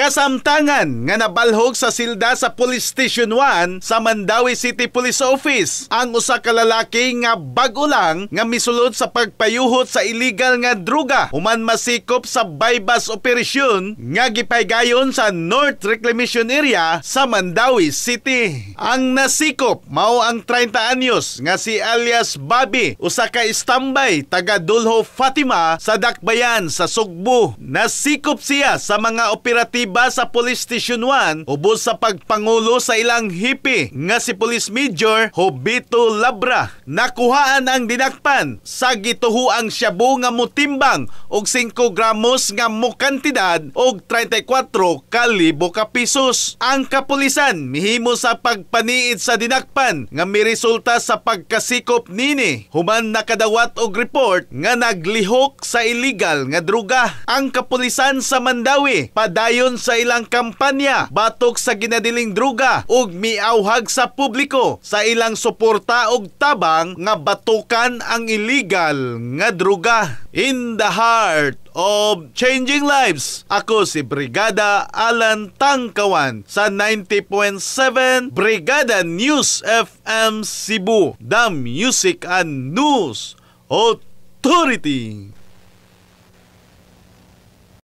Kasamtangan nga nabalhog sa silda sa Police Station 1 sa Mandaue City Police Office ang usa ka lalaki nga bag-o lang nga misulod sa pagpayuhot sa illegal nga druga human masikop sa buy-bust operation nga gipaygayon sa North Reclamation Area sa Mandaue City. Ang nasikop mao ang 30 anyos nga si alias Bobby, usa ka istambay taga Dulho Fatima sa Dakbayan sa Sugbo. Nasikop siya sa mga operatiba sa Police Station 1 ubos sa pagpangulo sa ilang hepe nga si Police Major Jobito Labra. Nakuhaan ang dinakpan sa gituhuang shabu nga mutimbang og 5 gramos nga mokantidad og 34 ka libo ka pesos. Ang kapulisan mihimo sa pagpaniid sa dinakpan nga miresulta sa pagkasikop nini human nakadawat og report nga naglihok sa illegal nga druga. Ang kapulisan sa Mandaue padayon sa ilang kampanya batok sa ginadiling druga ug miawhag sa publiko sa ilang suporta og tabang nga batukan ang illegal nga druga. In the heart of changing lives, ako si Brigada Alan Tangkawan sa 90.7 Brigada News FM Cebu, the Music and News Authority.